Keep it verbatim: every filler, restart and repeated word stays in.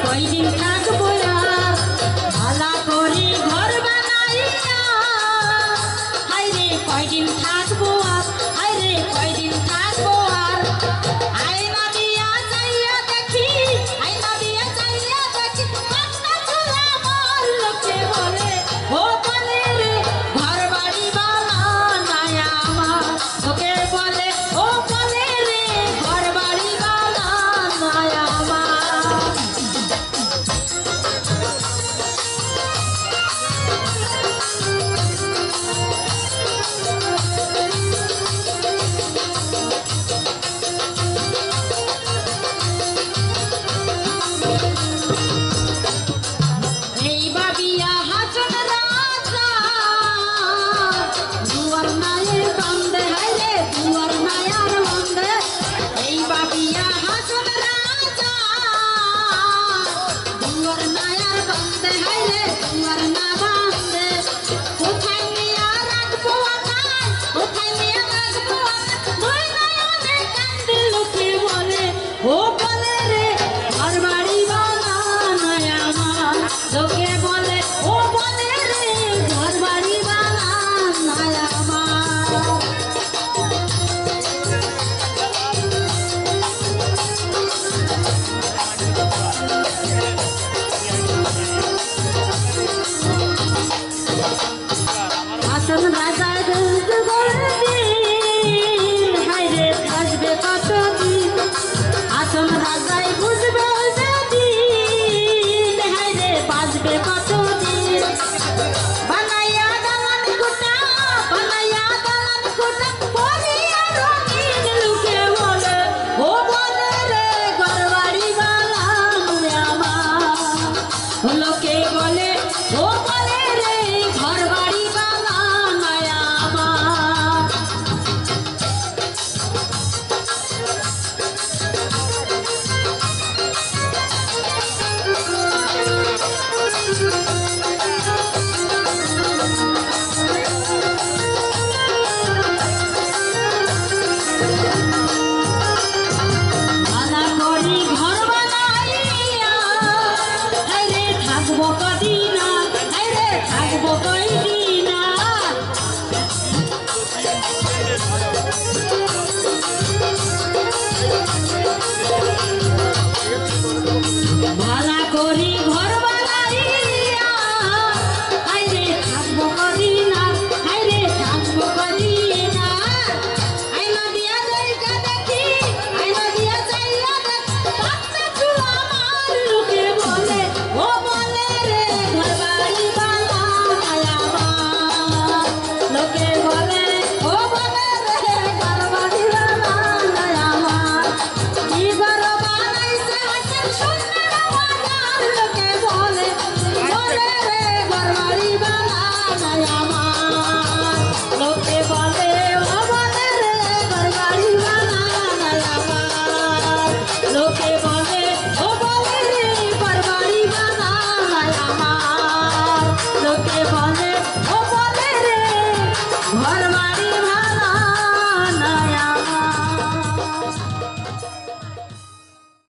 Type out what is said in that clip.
কয়দিন থাকবো আর ভালা করি ঘর বানাইয়া, হায়রে কয়দিন থাকবো আর, হায়রে কয়দিন থাকবো আর। আয়না দিয়া চাইয়া দেখি, আয়না দিয়া চাইয়া দেখি, কত চুলা আমার লোকে বলে, ও বলে রে, ঘর বাড়ি বানানায় আমার। তোকে বলে, ও বলে রে, ঘর বাড়ি বানানায় আমার। এই ভাবিয়া হাসন রাজা, দুয়ার নায়ের বান্দে, হায়রে দুয়ার নায়ার বান্দে। এই ভাবিয়া হাসন রাজা, দুয়ার নায়ার বান্দে, হায়রে দুয়ার না বান্দে। কোথায় নিয়া রাখবো আমায়, কোথায় নিয়া রাখবো আমায়, দুই নয়নে কান্দে লোকে বলে, ও বলে রে, ঘর বাড়ি বানানায় আমার। লোকে বলে, ও বলে রে, ঘর বাড়ি বানানায় আমার। হাসন রাজায় বুঝবে দিন, হায়রে বাঁচবে কতদিন। হাসন রাজায় বুঝবে দিন, হায়রে বাঁচবে কতদিন। বানাইয়া দালান কোঠা, বানাইয়া দালান কোঠা, করিয়া রঙিন লোকে বলে, ও বলে রে, ঘর বাড়ি বানানায় আমার। লোকে বলে, ও বলে রে, ঘর বাড়ি বানানায় আমার। ভালা করি ঘর বানাইয়া, হায়রে থাকবো কদিন আর, হায়রে থাকবো কয়দিন আর। ভালা করি ঘর